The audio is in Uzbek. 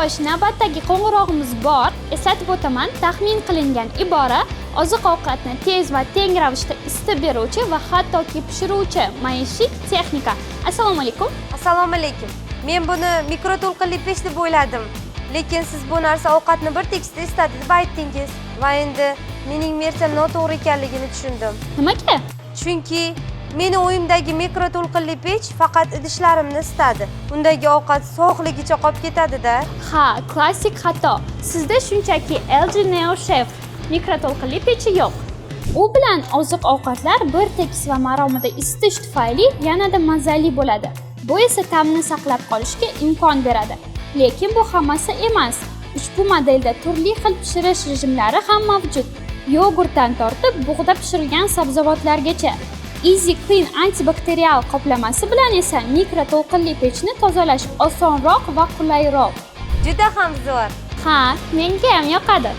Xo'sh, navbatdagi qo'ng'irog'imiz bor. Eslatib o'taman, taxmin qilingan ibora oziq-ovqatni tez va teng ravishda isitib beruvchi va hattoki pishiruvchi maishiy texnika. Assalomu alaykum. Assalomu alaykum. Men buni mikroto'lqinli pech deb o'yladim. Lekin siz bu narsa ovqatni bir tekisda isitadi deb aytdingiz va endi mening versiyam noto'g'ri ekanligini tushundim. Nimaga? Chunki meni o'yimdagi mikroto'lqinli pech faqat idishlarimni isitadi. Undagi ovqat sovuqligicha qolib ketadi-da. Ha, klassik xato. Sizda shunchaki LG Neo Chef mikroto'lqinli pechi yo'q. U bilan oziq-ovqatlar bir tekis va maromida isitish tufayli yanada mazali bo'ladi. Bu esa ta'mni saqlab qolishga imkon beradi. Lekin bu hammasi emas. Ushbu modelda turli xil pishirish rejimlari ham mavjud. Yogurtdan tortib bug'da pishirilgan sabzavotlargacha. Easy Clean antibakterial qoplamasi bilan esa mikroto'lqinli pechni tozalash osonroq va qulayroq. Juda ham zo'r. Ha, menga ham yoqadi.